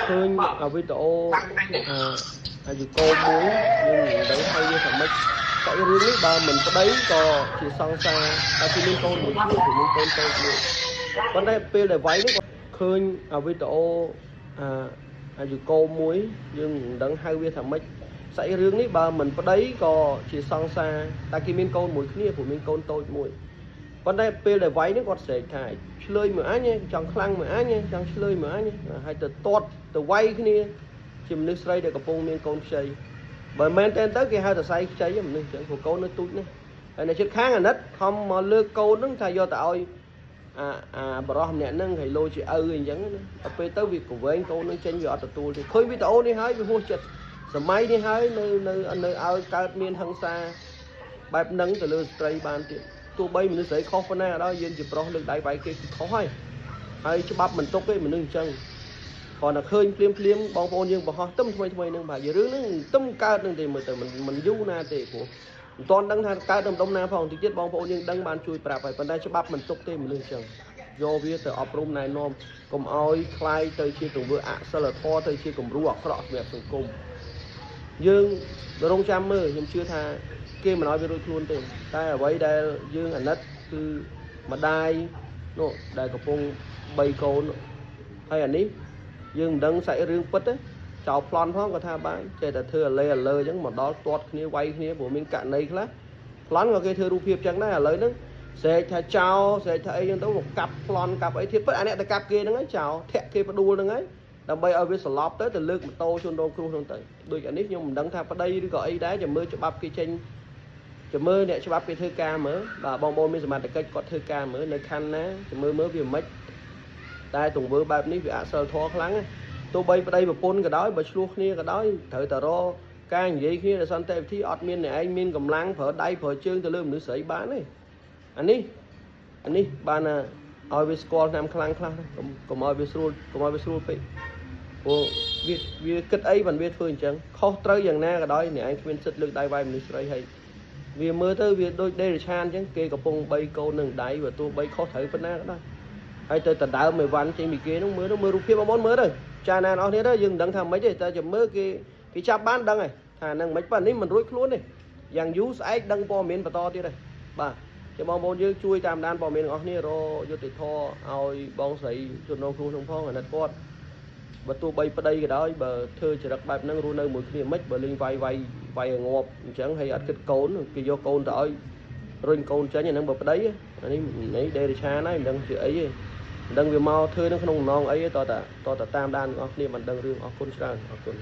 ឃើញអាវីដេអូអាអាយុកោមួយយើងមិនដឹងថាវាថាម៉េចសាច់រឿងនេះបើមិនប្តីក៏ជាសង្សារតែគេមានកូនមួយគ្នាព្រោះមានកូនតូចមួយប៉ុន្តែពេលដែលវាយនេះក៏ឃើញអាវីដេអូអាអាយុកោមួយយើងមិនដឹងហៅវាថាម៉េចសាច់រឿងនេះបើមិនប្តីក៏ជាសង្សារតែគេមានកូនមួយគ្នាព្រោះមានកូនតូចមួយ ប៉ុន្តែពេលដែលវាយនេះគាត់ស្រែកថាឆ្លើយមួយអញចង់ខ្លាំងមួយអញចង់ឆ្លើយមួយអញហើយទៅទាត់ទៅវាយគ្នាជាមនុស្សស្រីដែលកំពុងមានកូនខ្ចីបើមែនតើទៅគេហៅតសៃខ្ចីមនុស្សអញ្ចឹងព្រោះកូននៅទូចណាស់ហើយនៅជិតខាងអាណិតខំមកលើកកូនហ្នឹងថាយកទៅឲ្យអាអាបរោះម្នាក់ហ្នឹងហើយលោជាឪអីអញ្ចឹងណាដល់ពេលទៅវាកវែងកូនហ្នឹងចេញវាអត់ទទួលទេឃើញវីដេអូនេះហើយវាហួសចិត្តសម័យនេះហើយនៅនៅនៅឲ្យកើតមានហិង្សាបែបហ្នឹងទៅលើស្ត្រីបានទៀត ទោះបីមនុស្សស្រីខុសប៉ុណ្ណាក៏ដោយយើងជាប្រុសលើកដៃវាយគេគឺខុសហើយហើយច្បាប់មិនទុកទេមនុស្សអញ្ចឹងគ្រាន់តែឃើញភ្លាមភ្លាមបងប្អូនយើងបង្ហោះទឹមថ្មីថ្មីហ្នឹងបាទជារឿងហ្នឹងទឹមកើតហ្នឹងទេមើលទៅមិនមិនយូរណាទេព្រោះមិនទាន់ដឹងថាកើតនៅម្ដុំណាផងតិចទៀតបងប្អូនយើងដឹងបានជួយប្រាប់ហើយប៉ុន្តែច្បាប់មិនទុកទេមនុស្សអញ្ចឹងយកវាទៅអប់រំណែនាំកុំឲ្យคล้ายទៅជាទង្វើអសិលធម៌ទៅជាគំរូអាក្រក់សម្រាប់សង្គមយើងរងចាំមើលខ្ញុំជឿថាគេមិនឲ្យវារួចខ្លួនទេតែអ្វីដែលយើងអាណិតគឺម្ដាយនោះដែលកំពុងបីកូននោះហើយអានេះយើងមិនដឹងសាច់រឿងពិតទេចោលប្លន់ផងក៏ថាបានចេះតែធ្វើអាលេអាលើអញ្ចឹងមកដល់ទាត់គ្នាវាយគ្នាព្រោះមានករណីខ្លះប្លន់ក៏គេធ្វើរូបភាពអញ្ចឹងដែរឥឡូវហ្នឹងស្រែកថាចោលស្រែកថាអីចឹងទៅមកកាប់ប្លន់កាប់អីទៀតពិតអាអ្នកទៅកាប់គេហ្នឹងហើយចោលធាក់គេផ្ដួលហ្នឹងហើយដើម្បីឲ្យវាសន្លប់ទៅទៅលើកម៉ូតូជនរងគ្រោះហ្នឹងទៅដូចអានេះខ្ញុំមិនដឹងថាប្តីឬក៏អីដែរចាំមើលច្បាប់គេចេញចាំមើលអ្នកច្បាប់គេធ្វើការមើលបាទបងប្អូនមានសមត្ថកិច្ចគាត់ធ្វើការមើលនៅខណ្ឌណាចាំមើលមើលវាមិនតែទង្វើបែបនេះវាអសិលធម៌ខ្លាំងណាស់ទោះបីប្តីប្រពន្ធក៏ដោយបើឆ្លោះគ្នាក៏ដោយត្រូវតែរកការនិយាយគ្នាដោយសន្តិវិធីអត់មានអ្នកឯងមានកម្លាំងប្រើដៃប្រើជើងទៅលើមនុស្សស្រីបានទេអានេះអានេះបានថាឲ្យវាស្គាល់ឆ្នាំខ្លាំងខ្លះកុំកុំឲ្យវាស្រួលកុំឲ្យវាស្រួលពេកព្រោះវាវាគិតអីបានវាធ្វើអញ្ចឹងខុសត្រូវយ៉ាងណាក៏ដោយអ្នកឯងគ្មានសិទ្ធិលើកដៃវាយមនុស្សស្រីហើយវាមើលទៅវាដូចដេរឆានអញ្ចឹងគេកំពុងបីកូននឹងដៃបើទោះបីខុសត្រូវប៉ុណ្ណាក៏ដោយហើយទៅដដើមអីវ៉ាន់ចេញពីគេនោះមើលទៅមើលរូបភាពបងប្អូនមើលទៅចាណានអស់គ្នាទៅយើងមិនដឹងថាម៉េចទេតែចាំមើលគេគេចាប់បានដឹងហើយថានឹងមិនប៉ុណ្នេះមិនរួចខ្លួនទេយ៉ាងយូរស្អែកដឹងព័ត៌មានបន្តទៀតហើយបាទចាំបងប្អូនយើងជួយតាមដានព័ត៌មានទាំងអស់គ្នារយុត្តិធម៌ឲ្យបងស្រីជនរងគ្រោះនោះផងអាណិតគាត់បើទោះបីប្តីក៏ដោយបើធ្វើចរិតបែបហ្នឹងរស់នៅមួយគ្នាមិនបើលេងវាយវាយវាយឲ្យងាប់អញ្ចឹងហើយអត់គិតកូនគេយកកូនទៅឲ្យរុញកូនចេញអាហ្នឹងបើប្តីអានេះនេះដេរឆានហើយមិនដឹងជាអីទេមិនដឹងវាមកធ្វើនៅក្នុងបំណងអីទេតតតតតាមដានទាំងអស់គ្នាមិនដឹងរឿងអរគុណច្រើនអរគុណ។